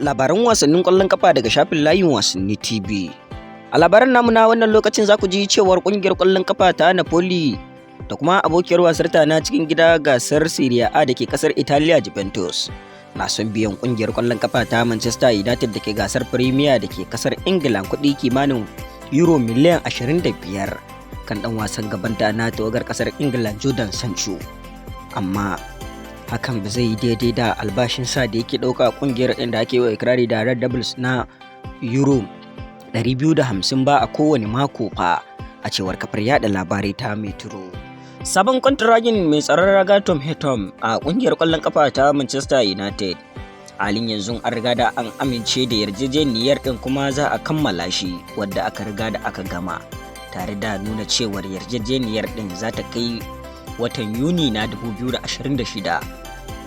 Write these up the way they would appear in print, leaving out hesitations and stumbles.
Labaran wasannin ƙwallon ƙafa daga shafin Layin Wasanni TV. A labaran namu na wannan lokacin, za ku ji cewar ƙungiyar ƙwallon ƙafa ta Napoli da kuma abokiyar wasarta na cikin gida gasar Serie A da ke ƙasar Italiya, Juventus, na son biyan ƙungiyar ƙwallon ƙafa ta Manchester United da ke gasar Premier da ke ƙasar Ingila kuɗi kimanin euro miliyan 25 kan ɗan wasan gabanta na tawagar ƙasar Ingila, Jadon Sancho. Amma hakan ba zai yi daidai da albashinsa da yake ɗauka ƙungiyar inda ake yi wa ikirari da Red Devils na euro 250 ba a kowane mako fa, a cewar kafar yada labarai ta Metro. Sabon kwantaragin mai tsaron raga Tom Heaton a ƙungiyar ƙwallon ƙafa ta Manchester United. Halin yanzu an riga da an amince da yarjejeniyar ɗin, kuma za a kammala shi wadda aka riga da aka gama, tare da nuna cewar yarjejeniyar ɗin za ta kai watan Yuni na 2026,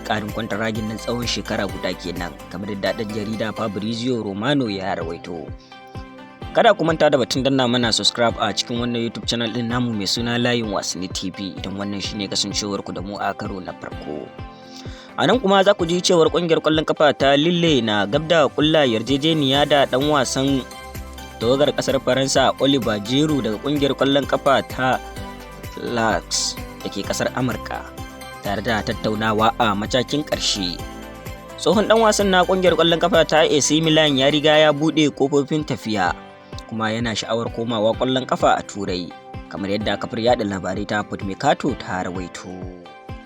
ƙarin kwantaragin nan tsawon shekara guda kenan, kamar da ɗan jarida Fabrizio Romano ya rawaito. Kada ku manta da batun danna mana subscribe a cikin wannan YouTube channel din namu mai suna Layin Wasanni TV, idan wannan shine kasancewar ku da mu a karo na farko. A nan kuma za ku ji cewar kungiyar kwallon kafa ta Lille na gab da kulla yarjejeniya da dan wasan tawagar kasar Faransa, Olivier Giroud, daga kungiyar kwallon kafa ta Lakers da ke kasar Amurka, tare da tattaunawa a matakin ƙarshe. Tsohon dan wasan na kungiyar kwallon kafa ta AC Milan ya riga ya buɗe kofofin tafiya, kuma yana sha'awar komawa kwallon kafa a Turai, kamar yadda kafar yada labarai ta Footmercato ta rawaito.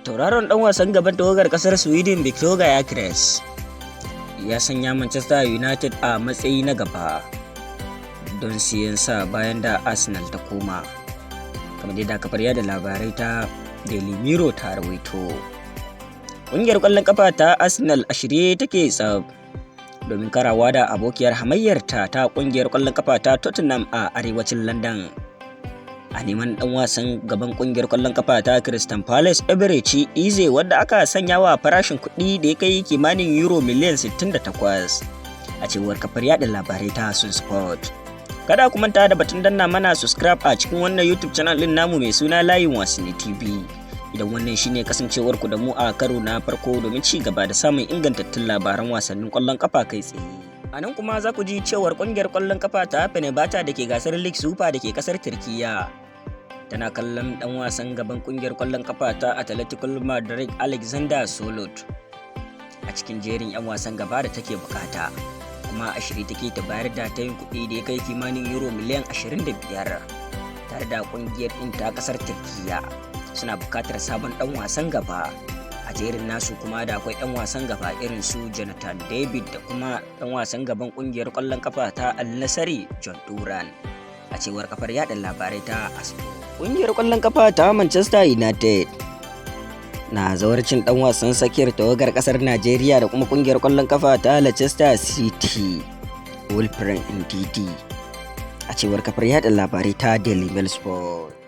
Tauraron dan wasan gaban tawagar kasar Sweden, Viktor Gyökeres, ya sanya Manchester United a matsayi na gaba don siyan sa bayan da Arsenal ta koma, kamar yadda kafar yada labarai ta Daily Mirror ta rawaito. Ƙungiyar ƙwallon ƙafa ta Arsenal a shirye take tsab domin karawa da abokiyar hamayyarta ta ƙungiyar ƙwallon ƙafa ta Tottenham a arewacin London a neman ɗan wasan gaban ƙungiyar ƙwallon ƙafa ta Crystal Palace, Eberechi Eze, wadda aka sanya wa farashin kuɗi da ya kai kimanin euro miliyan 68, a cewar kafar yada labarai ta Sun Sport. Kada ku manta da batun danna mana subscribe a cikin wannan YouTube channel din namu mai suna Layin Wasanni TV, idan wannan shine kasancewar ku da mu a karo na farko, domin ci gaba da samun ingantattun labaran wasannin kwallon kafa kai tsaye. A nan kuma za ku ji cewar kungiyar kwallon kafa ta Fenerbahce da ke gasar League Super da ke kasar Turkiyya tana kallon dan wasan gaban kungiyar kwallon kafa ta Atletico Madrid, Alexander Sorloth, a cikin jerin 'yan wasan gaba da take bukata, kuma a shirye take ta bayar da tayin kuɗi da ya kai kimanin euro miliyan 25. Tare da kungiyar ɗin ta kasar Turkiyya suna bukatar sabon ɗan wasan gaba a jerin nasu, kuma da akwai ɗan wasan gaba irin su Jonathan David da kuma ɗan wasan gaban kungiyar ƙwallon kafa ta Al Nassr, Jhon Duran, a cewar kafar yada labarai ta Aspo. Kungiyar ƙwallon kafa ta Manchester United na zawarcin ɗan wasan tsakiyar tawagar ƙasar Najeriya da kuma kungiyar ƙwallon kafa ta Leicester City, Wilfred Ndidi, a cewar kafar yada labarai ta Daily Mail Sport.